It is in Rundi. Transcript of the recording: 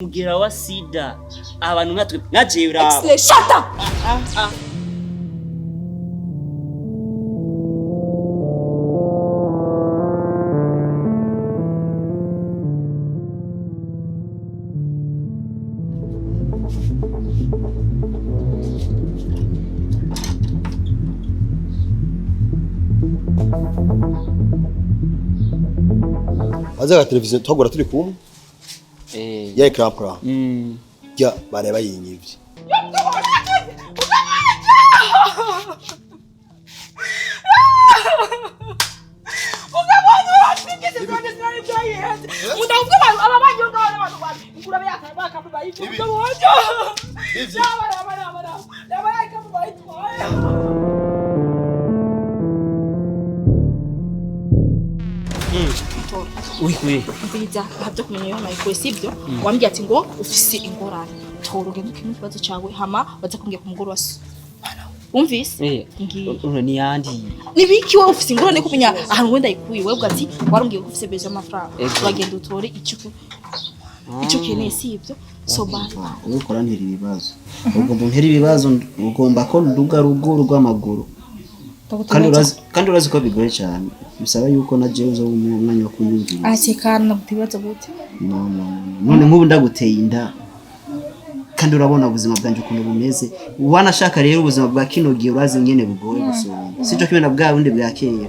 Mugera wa sida abantu nkatwe nkajewe uraba. Exley, shut up! Wazaga televiziyo twagura turi kumwe ya écran plat ya baraye bayinyivye. Oui, oui. Umviriza, ntabyo kumenya iyo nayikuye, sibyo? Wambwiye ati ngo ufise ingorane, tora ugende ukemure ikibazo cawe, hama baza kumbwira ku mugoroba. Wumvise? Ngiye. Uno ni yandi. Nibiki wowe ufise ingorane yo kumenya ahantu wenda ayikuye? Wewe ati warumbwiye ko ufise bezo y'amafaranga. Ego. Uragenda utore icyo ukeneye, sibyo? So bye. Ubikora ntera ibibazo, ugomba untera ibibazo, ugomba ko nduga rugo rw'amaguru, kandi urazi ko bigoye cyane, bisaba yuko na jewe uza umwanya wo kunyumvira. Atekana ibibazo gute? No, no, no. None nk'ubu ndaguteye inda, kandi urabona ubuzima bwanjye ukuntu bumeze, wanashaka rero ubuzima bwa kino gihe urazi nyene bugoye gusumba, sico kimwe na bwa bundi bwa kera.